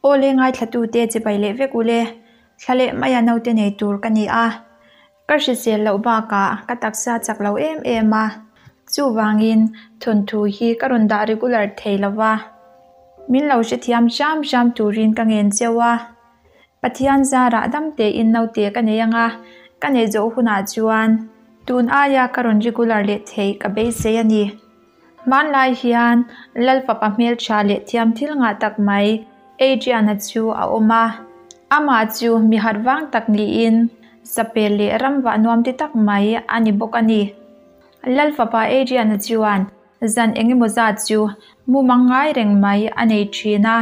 Awle ngaithlatute chibai leh vek ule, thla leh maia naute nei tur ka ni a. Ka hrisel loh bakah ka taksa chak lo em em a, chuvangin thawnthu hi ka rawn dah regular thei lo va, min lo hrethiam hram hram turin ka ngen cheu a. Pathian zarah dam tein naute ka nei anga ka neih zawh hunah chuan tun aia ka rawn regular leh theih ka beisei a ni. Hmanlai hian Lal fapa hmeltha leh thiam thil ngah tak mai Adrian-a chu a awm a. Amah chu mi harh vang tak niin sapel leh ram vah nuam ti tak mai a ni bawk a ni. Lal fapa Adrian-a chuan zan eng emaw zat chu mumang ngai reng mai a nei thin a.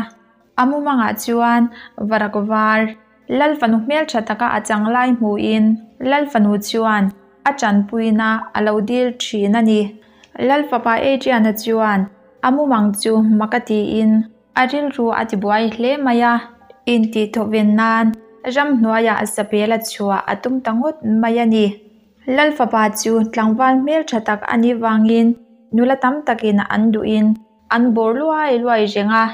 A mumangah chuan varak var Lal fanu hmeltha taka a chang lai hmuhin Lal fanu chuan a tanpuina a lo dil thin a ni. Lal fapa Adrian-a chuan a mumang chu mak a tiin a rilru a tibuai hle mai a, intihthawhven nan ramhnuaiah sapel a chhuah a tum ta ngawt mai a ni. Lal fapa chu tlangval hmeltha tak a nih vangin nula tam takin an duhin An bawr luai luai reng a,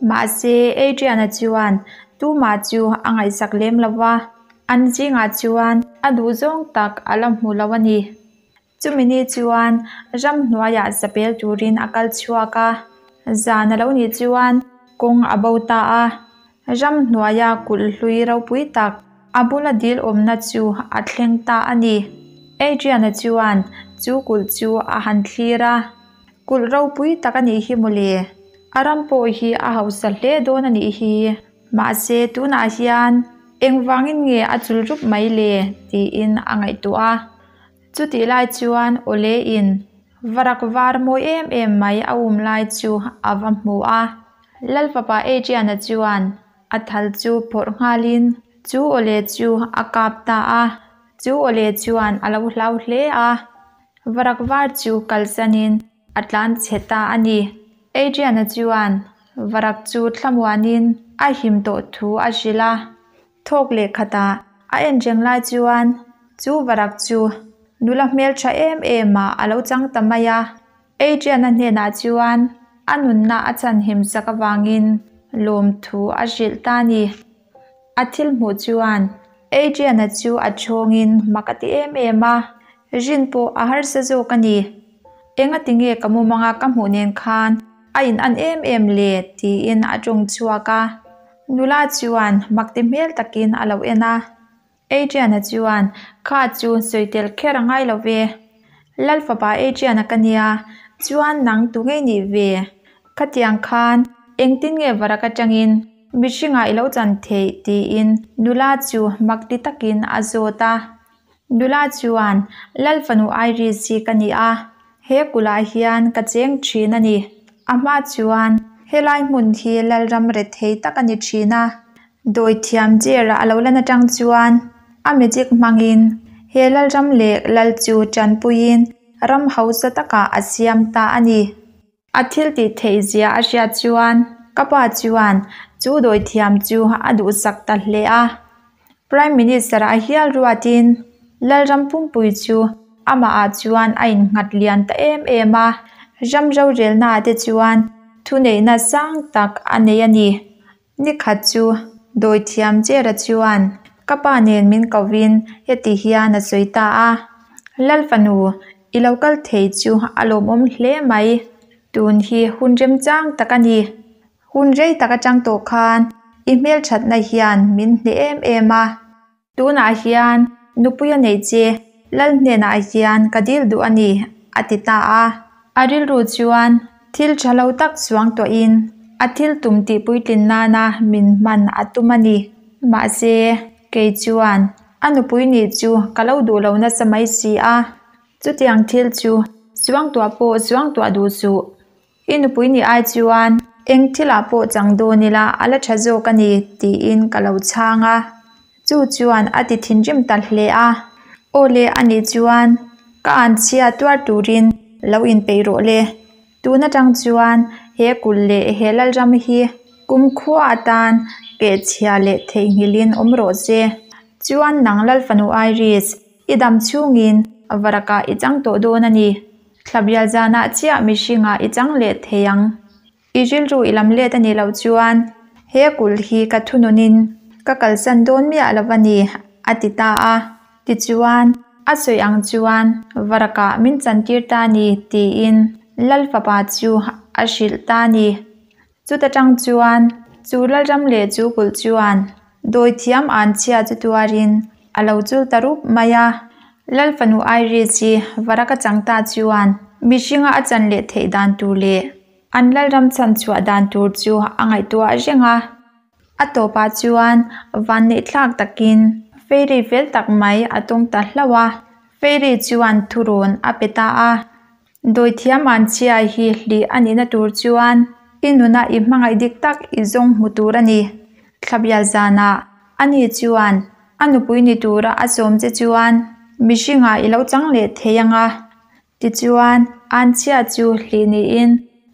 mahse Adrian-a chuan tumah chu a ngaihsak lem lo va, an zingah chuan a duhzawng tak a la hmu lo a ni. Chumi ni chuan ramhnuaiah zapel turin a kal chhuak a, zan a lo nih chuan kawng a bo ta a, ramhnuaia kulh hlui ropui tak a bula dil awmna chu a thleng ta a ni. Adrian-a chuan chu kulh chu a han thlir a. Kulh ropui tak a nih hi mawle. A ram pawh hi a hausa hle dawn a nih hi. Mahse tunah hian engvangin nge a chul rup mai le tiin a ngaihtuah a. Chutih lai chuan Awle in varak var mawi em em mai a um lai chu a va hmu a. Lalfapa Adrian-a chuan a thal chu phawrh nghalin chu Awle chu a kap ta a. Chu Awle chuan a lo hlau hle a. Varak var chu kalsanin a tlan chhe ta a ni. Adrian-a chuan varak chu thlamuanin a him tawh thu a hrilh a. Thawk leh khatah a en reng lai chuan chu varak chu nula hmeltha em em ah a lo chang ta mai a. Adrian-a hnenah chuan a nunna a chhanhim sak avangin lawmthu a hrilh ta a ni. A thil hmuh chuan Adrian-a chu a chhawngin mak a ti em em a, rin pawh a harsa zawk a ni. Engati nge ka mumanga ka hmuh nen khan a in an em em le? tiin a tawng chhuak a. Nula chuan mak ti hmel takin a lo en a. Adrian-a chuan, Kha chu sawi tel kher a ngai lo ve. Lal fapa Adrian-a ka nia, chuan nang tu ngei nih ve? Khatiang khan engtin nge varak atangin mihringah i lo chan theih? tiin nula chu mak ti takin a zawt a. Nula chuan, Lal fanu Iris hi ka ni a, he kulh ah hian ka cheng thin a ni. A hma chuan helai hmun hi Lalram rethei tak a ni thin a. Dawithiam Jera a lo lan atang chuan a magic hmangin he Lalram leh Lal chu tanpuiin ram hausa takah a siam ta a ni. A thil tih theih zia a hriat chuan ka pa chuan chu dawithiam chu a duhsak ta hle a. Prime Minister a hial ruatin Lalram pumpui chu amahah chuan a innghat lian ta em em a, ram rorelnaah te chuan thuneihna sang tak a nei a ni. Nikhat chu dawithiam Jera chuan ka pa nen min kovin heti hian a sawi ta a, Lal fanu, i lo kal thei chu a lawmawm hle mai. Tun hi hun remchang tak a ni. Hun rei tak atang tawh khan i hmelthatna hian min hneh em em a. Tunah hian nupui a neih che, Lal hnenah hian ka dil duh a ni, a ti ta a. A rilru chuan thil tha lo tak chuang tawhin a thil tum tih puitlin nana min hman a tum a ni. Mahse, kei chuan a nupui nih chu ka lo duh lo nasa mai si a. Chutiang thil chu suangtuah pawh suangtuah duh suh. I nupui nih ai chuan eng thilah pawh chang dawn ila a la tha zawk a ni tiin ka lo chhang a. Chu chuan a ti thinrim ta hle a. Aw le a nih chuan ka an chhia tuar turin lo inpeih rawh le. Tun atang chuan he kulh leh he Lalram hi kumkhua atan kehchhia leh theihnghilhin awm rawh se. Chuan nang Lalfanu Iris, i dam chhungin varakah i chang tawh dawn a ni. Thlabial zanah chiah mihringah i chang leh thei ang. I rilru i lam let a nih loh chuan He kulh hi ka thununin ka kalsan dawn miah lo a ni, a ti ta a. Tichuan, a sawi ang chuan varakah min chantir ta a ni, tiin Lal fapa chu a hrilh ta a ni. Chuta tang chuan chu Lalram leh chu kulh chuan dawithiam anchhia chu tuarin a lo chul ta rup mai a. Lal fanu Iris hi varak a chang ta chuan mihringa a chan leh theih dan tur leh an Lalram chhan chhuah dan tur chu a ngaihtuah reng a. A tawpah chuan vanneihthlak takin Fairy fel tak mai a tawng ta hlauh a. Fairy chuan thurawn a pe ta a. Dawithiam anchhia hi hlih a nihna tur chuan i nuna i hmangaih dik tak i zawng hmu tur a ni. Thlabial zanah ani chuan a nupui ni tura a sawm che chuan mihringah i lo chang leh thei ang a. Tichuan anchhia chu hlih niin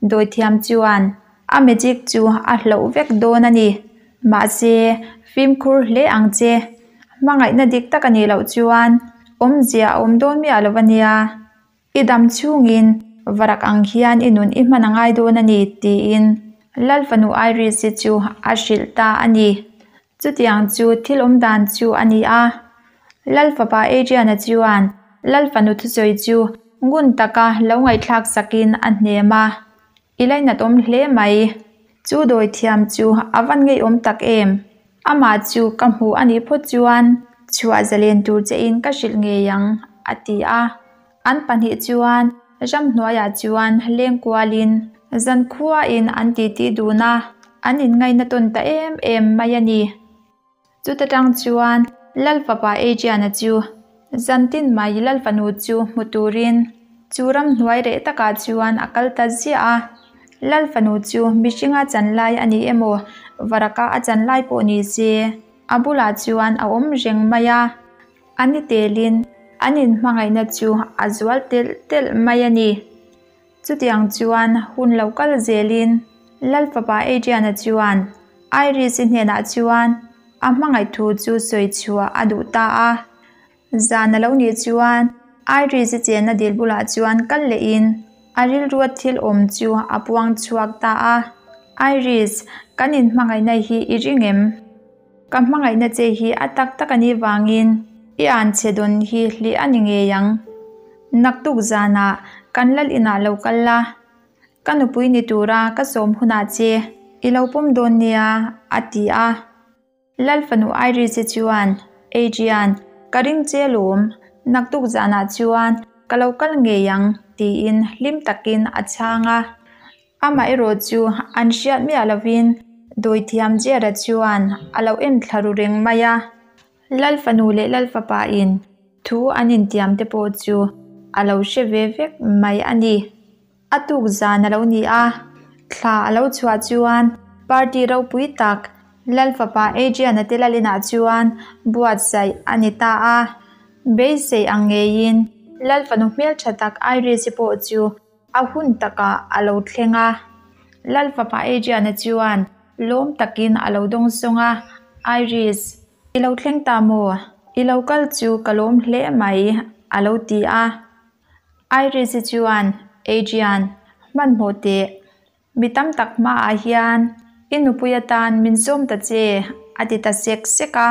dawithiam chuan a magic chu a hloh vek dawn a ni. Mahse, fimkhur hle ang che. Hmangaihna dik tak a nih loh chuan awmzia a awm dawn miah lo a nia. I dam chhungin varak ang hian i nun i hman a ngai dawn a ni, tiin Lal fanu Iris-i chu a hrilh ta a ni. Chutiang chu thil awm dan chu a ni a. Lal fapa Adrian-a chuan Lal fanu thusawi chu ngun taka lo ngaihthlak sakin a hnem a. I lainat awm hle mai. Chu dawithiam chu a van ngeiawm tak em? Amah chu ka hmu a nih phawt chuan chhuah zalen tur che in ka hrilh ngei ang, a ti a. An pahnih chuan ramhnuaiah chuan leng kualin zankhuain an titi dun a, an inngaina tawn ta em em mai a ni. Chuta tang chuan Lal fapa Adrian-a chu zantin mai Lal fanu chu hmu turin chu ramhnuai reh takah chuan a kal ta ziah a. Lal fanu chu mihringa chan lai a ni emaw varaka a chan lai pawh ni se a bulah chuan a awm reng mai a. A ni telin an inhmangaihna chu a zual telh telh mai a ni. Chutiang chuan hun lo kal zelin Lal fapa Adrian-a chuan Iris-i hnenah chuan a hmangaih thu chu sawi chhuah a duh ta a. Zan a lo nih chuan Iris-i chenna dil bulah chuan kal lehin a rilrua thil awm chu a puang chhuak ta a. Iris, kan inhmangaihna hi i ring em? Ka hmangaihna che hi a tak tak a nih vangin i anchhe dawn hi hlih a ni ngei ang. Naktuk zanah kan lal inah lo kal la, ka nupui ni tura ka sawm hunah che i lo pawm dawn nia, a ti a. Lal fanu Iris-i chuan, Adrian, ka ring che lawm, naktuk zanah chuan ka lo kal ngei ang, tiin hlim takin a chhang a. Amaherawh chu an hriat miah lovin dawithiam Jera chuan a lo en thla ru reng mai a. Lal fanu leh Lal fapa in thu an intiam te pawh chu a lo hre ve vek mai a ni. A tuk zan a lo ni a, thla a lo chhuah chuan party ropui tak Lal fapa Adrian-a te lal inah chuan buatsaih a ni ta a. Beisei ang ngeiin Lal fanu hmeltha tak Iris-i pawh chu A hun takah a lo thleng a, Lal fapa Adrian-a chuan lawm takin a lo dawng sawng a, Iris, i lo thleng ta maw? I lo kal chu ka lawm hle mai, a lo ti a. Iris-i chuan, Adrian, hmanhmawh teh. Mi tam tak hmaah hian i nupui atan min sawm ta che, a ti ta sek sek a.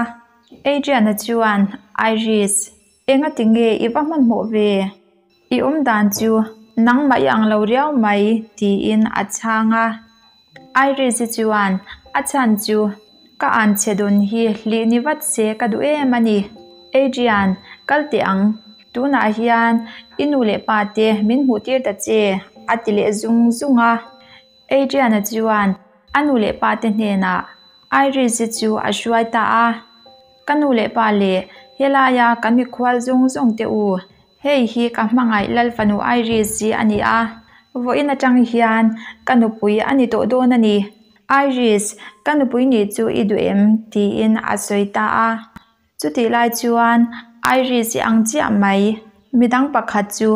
Adrian-a chuan, Iris, engati nge i va hmanhmawh ve? I awm dan chu nangmah i ang lo riau mai, tiin a chhang a. Iris-i chuan, A chhan chu ka anchhe dawn hi hlih ni vat se ka duh em a ni. Adrian, kal teh ang. Tunah hian i nu leh pa te min hmuh tir ta che, a ti leh zung zung a. Adrian-a chuan a nu leh pa te hnenah Iris-i chu a hruai ta a. Ka nu leh pa leh helaia kan mikhual zung zung te u, hei hi ka hmangaih Lal fanu Iris-i a ni a, vawiin atang hian ka nupui a ni tawh dawn a ni. Iris, ka nupui nih chu i duh em? tiin a sawi ta a. Chutih lai chuan Iris i ang chiah mai, midang pakhat chu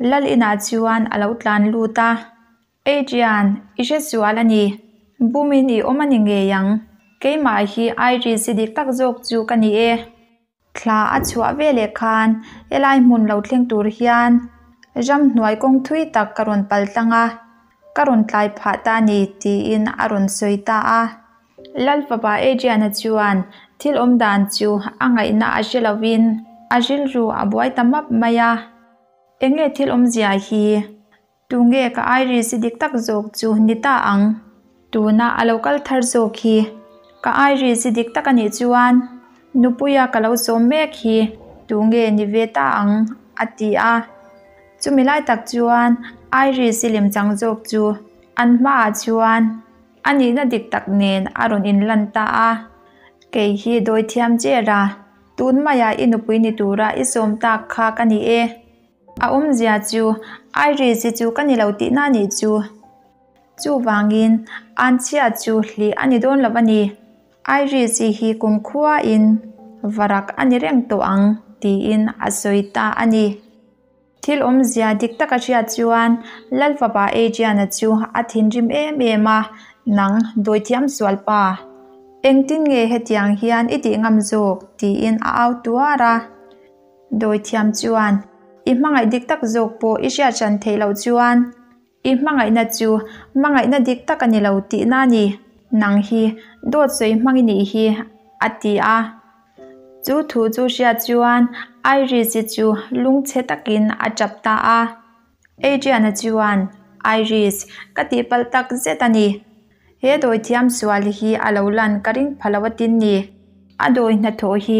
Lal inah chuan a lo tlan lut a. Adrian, i hre sual a ni. Bumin i awm a ni ngei ang. Keimah hi Iris i dik tak zawk chu ka ni e. Thla a chhuah veleh khan helai hmun lo thleng tur hian ramhnuai kawng thui tak ka rawn pal tlang a, ka rawn tlai phah ta a ni, tiin a rawn sawi ta a. Lal fapa Adrian-a chuan thil awm dan chu a ngaihna a hre lovin a rilru a buai ta map mai a. Enge thil awmzia hi? Tunge ka Iris-i dik tak zawk chu ni ta ang? Tuna a lo kal thar zawk hi ka Iris-i dik tak a nih chuan nupuia ka lo sawm mek hi tunge ni ve ta ang? a ti a. Chumi lai tak chuan Iris-i lemchang zawk chu an hmaah chuan a nihna dik tak nen a rawn inlan ta a. Kei hi dawithiam cher a, tun maia i nupui ni tura i sawm tak kha ka ni e. A awmzia chu Iris-i chu ka ni lo tihna a nih chu. Chuvangin anchhia chu hlih a ni dawn lo a ni. Iris-i hi kumkhuain varak a ni reng tawh ang tiin a sawi ta a ni. Thil awmzia dik taka hriat chuan Lal fapa Adrian-a chu a thinrim em em a, Nang dawithiam sual pa, engtin nge hetiang hian i tih ngam zawk? tiin a au tuar a. Dawithiam chuan, I hmangaih dik tak zawk pawh i hriat hran theih loh chuan i hmangaihna chu hmangaihna dik tak a ni lo tihna a ni. Nang hi dawt sawi hmang i nih hi, a ti a. Chu thu chu hriat chuan Iris-i chu lungchhe takin a tap ta a. Adrian-a chuan, Iris, ka tihpalh tak zet a ni. He dawithiam sual hi a lo lan ka ring pha lo a tin ni. A dawi hnathawh hi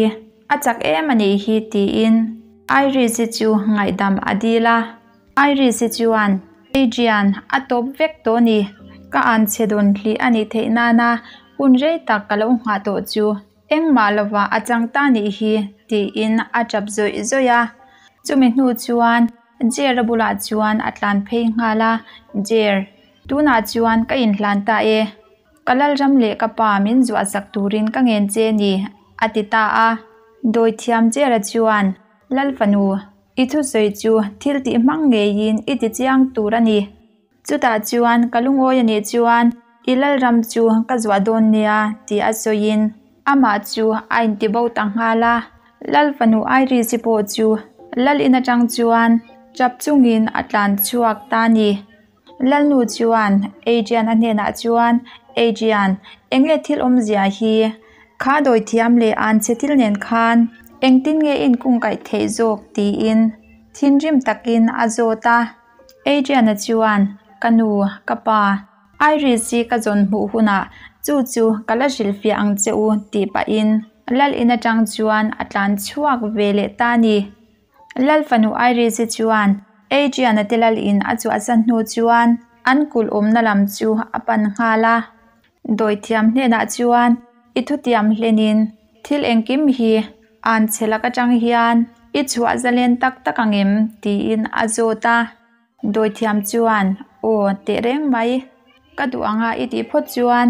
a chak em a nih hi tiin Iris-i chu ngaihdam a dil a. Iris-i chuan, Adrian, a tawp vek tawh ni. Ka an chhe dawn hlih a nih theih nana hun rei tak ka lo nghah tawh chu engmah lovah a chang ta nih hi tiin a tap zawih zawih a. Chumi hnu chuan Jer-a bulah chuan a tlan phei nghal a, Jer, tunah chuan ka inhlan ta e. Ka Lalram leh ka pa min zuahsak turin ka ngen che ni, a ti ta a. Dawithiam Jer-a chuan, Lal fanu, i thusawi chu thil tih hmang ngeiin i ti chiang tur a ni. Chutah chuan ka lungawi a nih chuan i Lalram chu ka zuah dawn nia tih a sawiin amah chu a intibo ta nghal a. Lal fanu Iris-i pawh chu Lal in atang chuan tap chungin a tlan chhuak ta a ni. Lalnu chuan Adrian-a hnenah chuan, Adrian, enge thil awmzia hi? Kha dawithiam leh anchhe thil nen khan engtin nge i inkungkaih theih zawk? tiin thinrim takin a zawt a. Adrian-a chuan, Ka nu, ka pa, Iris-i ka zawn hmuh hunah chu chu ka la hrilhfiah ang che u tih pahin Lal in atang chuan a tlan chhuak ve leh ta a ni. Lal fanu Iris-i chuan Adrian-a te lal in a chhuahsan hnu chuan an kulh awmna lam chu a pan nghal a. Dawithiam hnenah chuan i thutiam hlenin thil engkim hi an chhe lak atang hian i chhuah zalen tak tak ang em? tiin a zawt a. Dawithiam chuan, Aw, teh reng mai. Ka duh anga i tih phawt chuan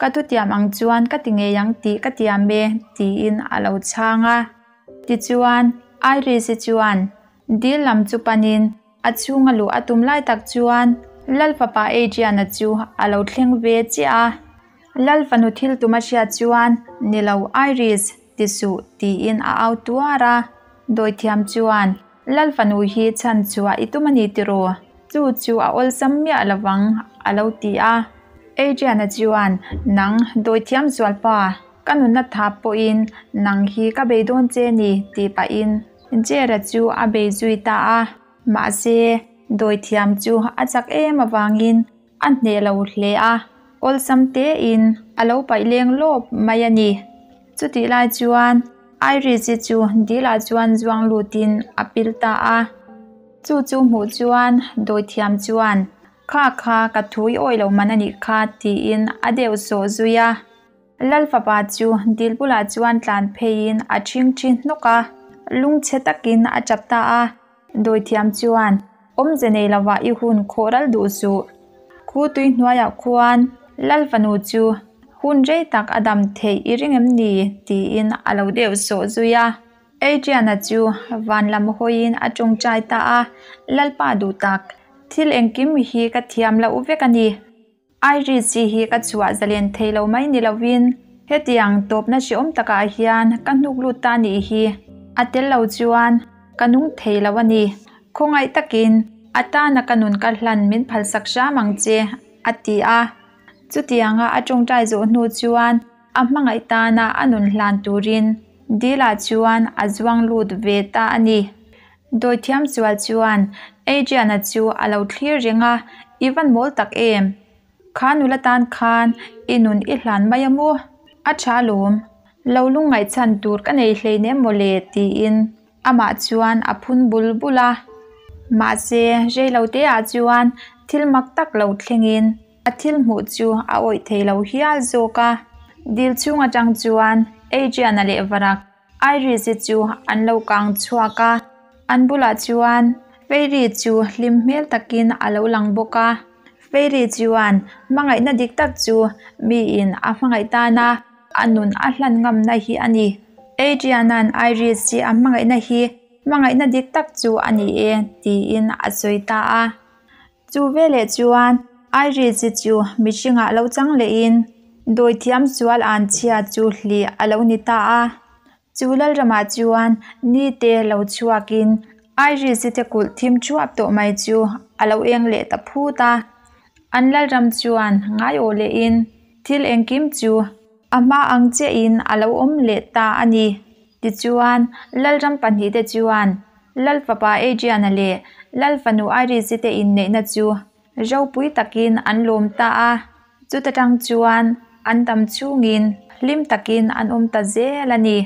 ka thutiam ang chuan ka ti ngei ang tih ka tiam e, tiin a lo chhang a. Tichuan, Iris-i chuan dil lam chu panin A chhunga luh a tum lai tak chuan Lal fapa Adrian-a chu a lo thleng ve chiah a. Lal fanu thil tum a hriat chuan, Ni lo Iris, ti suh, tiin a au tuar a. Dawithiam chuan, Lal fanu hi chhan chhuah i tum a ni tiraw? Chu chu a awlsam miah lovang, a lo ti a. Adrian-a chuan, Nang, dawithiam zualpa, ka nunna tha pawhin nang hi ka bei dawn che ni, tih pahin Jera chu a bei zui ta a, mahse, dawithiam chu a chak em avangin a hneh lo hle a, awlsam tein a lo paih leng lawp mai a ni. Chutih lai chuan Iris-i chu dilah chuan zuang lutin a pil ta a, chu chu hmuh chuan dawithiam chuan, Kha kha, ka thu i awih lo man a nih kha, tiin a deuh sawh zui a. Lal fapa chu dil bulah chuan tlan pheiin a ṭhingṭhi hnawk a, lungchhe takin a ṭap ta a. Dawithiam chuan, Awmze nei lovah i hun khawh ral duh suh. Khu tui hnuaiah khuan Lal fanu chu hun rei tak a dam theih i ring em ni? tiin a lo deuh sawh zui a. Adrian-a chu van lam hawiin a ṭawngṭai ta a, Lalpa duh tak, thil engkim hi ka thiam loh vek a ni. Iris-i hi ka chhuah zalen thei lo mai ni lovin hetiang tawpna hrehawm takah hian ka hnuk lut ta nih hi a tel lo chuan ka nung thei lo a ni. Khawngaih takin a tana ka nun ka hlan min phalsak hram ang che, a ti a. Chutianga a tawngtai zawh hnu chuan a hmangaih tana a nun hlan turin dilah chuan a zuang lut ve ta a ni. Dawithiam sual chuan Adrian-a chu a lo thlir reng a, I van mawl tak em? Kha nula tan khan i nun i hlan mai a maw? A tha alawm. Lo lungngaih chhan tur ka nei hleinem mawle tiin amah chuan a phun bul bul a. Mahse, reiloteah chuan thil mak tak lo thlengin a thil hmuh chu a awih thei lo hial zawk a. Dil chhung atang chuan Adrian-a leh Varak Iris-i chu an lo kang chhuak a, an bulah chuan Fairy chu hlim hmel takin a lo lang bawk a. Fairy chuan hmangaihna dik tak chu miin a hmangaih tana a nun a hlan ngamna hi a ni. Adrian-a'n Iris-i a hmangaihna hi hmangaihna dik tak chu a ni e tiin a sawi ta a. Chu veleh chuan Iris-i chu mihringah lo chang lehin dawithiam sual an chhia chu hlih a lo ni ta a. Chu Lalramah chuan nite lo chhuakin Iris-i te kulh thim thuap tawh mai chu a lo eng leh ta phut a. An Lalram chuan ngaiawh lehin thil engkim chu a hma ang chiahin a lo awm leh ta a ni. Tichuan, Lalram pahnihte chuan Lal fapa Adrian-a leh Lal fanu Iris-i te inneihna chu ropui takin an lawm ta a, chuta tang chuan an dam chhungin hlim takin an awm ta zel a ni.